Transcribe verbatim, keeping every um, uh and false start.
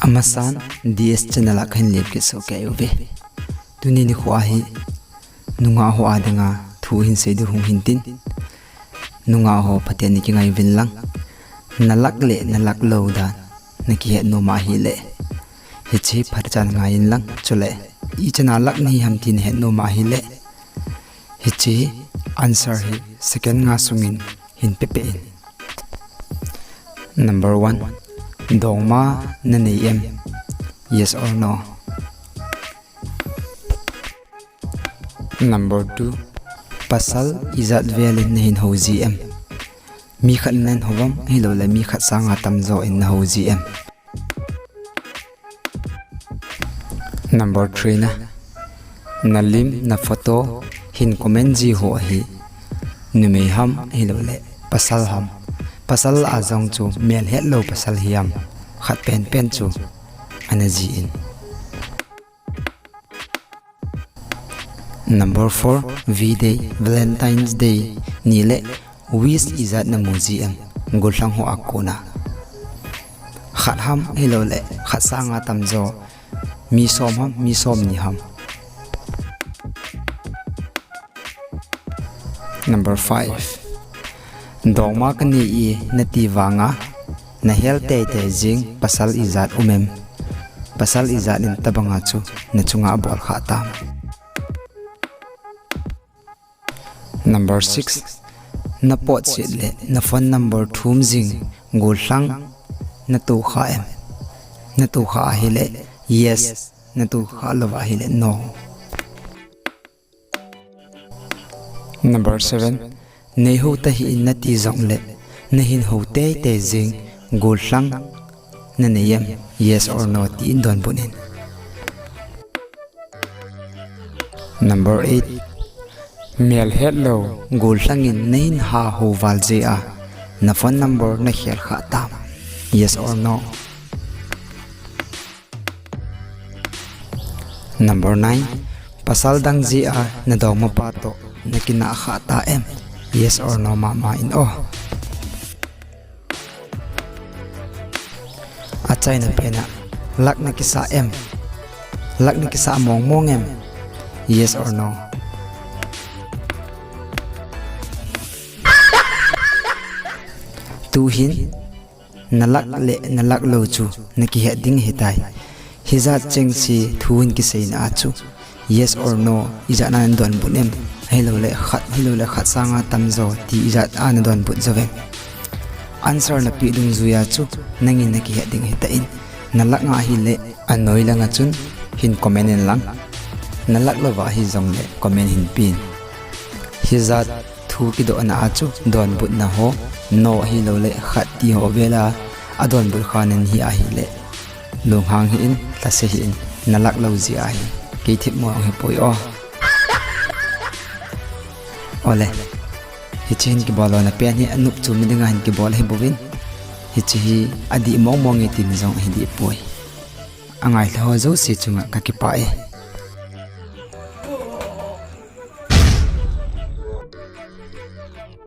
Amasan D S channel a kahin lemkit soh kei uve. Tuni nikho a hi nungah ho a dinga thu hin sei diu hung hin tin. Nungah ho phaten nei kingai uvin lang. Na luck le na luck lou dan na kihet nom ahile, hiche phatechan ngai in lang. Chule ichan a luck nahi ham ti na het nom ahile, hiche answer hi second nga sungin hin pepeh in. Number one. Dongma na nei em? Yes or no? Number two. Pasal ijat vel in na hin hou ji em? Mi khat in na hin hou am, ahilouleh mi khat sanga tamjo in na hou ji em? Number three na. Na lim, na photo hin comment ji ho hi numei ham, ahilouleh pasal ham? Pasal a jong chu mel hetlou pasal hiam, khat penpen chu ana ji in. Number four. V-Day, Valentine's Day ni le wish ijat na mu ji em, gollhang ho a kona? Khat ham, ahilouleh khat sanga tamjo, mi som ham, mi somni ham? Number five. Dongma ka nei e na ti vanga na hel teitei jing pasal ijat um em? Pasal ijat in tabanga chu na chunga abol kha tam? Number six. Na potset le na phone number thum jing gollhang na tokha em? Na tokha ahile yes, na tokha lou ahile no. Number seven. Nei hou tahih in na ti jongle na hin hou teitei jing gollhang na nei em? Yes or no ti in donbut in. Number eight. Mel hetlou gollhang in na hin ha hou val jeh a na phone number na khel kha tam? Yes or no? Number nine. Pasal dang jeh a na dongmapa toh na kinah kha ta em? Yes or no mama in o. Achaina pen a, luck na kisah em? Luck na kisah mongmong em? Yes or no? Tuhin na luck le na luck lou chu na kihet ding ahitai. Hijat chengse thu hin kiseina a chu yes or no ijat na na donbut em? Ahilouleh khat, ahilouleh khat sanga tamjo ti ijat a na donbut jou em? Answer na peh dungjuia chu nangin na kihet ding ahitan. Na luck nga ahile anoi langa chun hin comment in lang. Na luck louva ahi jongle comment hin pen. Hijat thu kidohna a chu donbutna ho no ahilouleh khat ti ho vela adonbut kha nahi ahile, lunghang hih in, lhase hih in, na luck lou jeh ahi. Kei themmo ahipoi o. Ole, hiche hin kibol lona pen hi anop chom mi dinga hin kibol ahibouvin, hiche hi adih mongmong e tin jong ahi deh poi. Angailha ho jouse chunga kakipah e.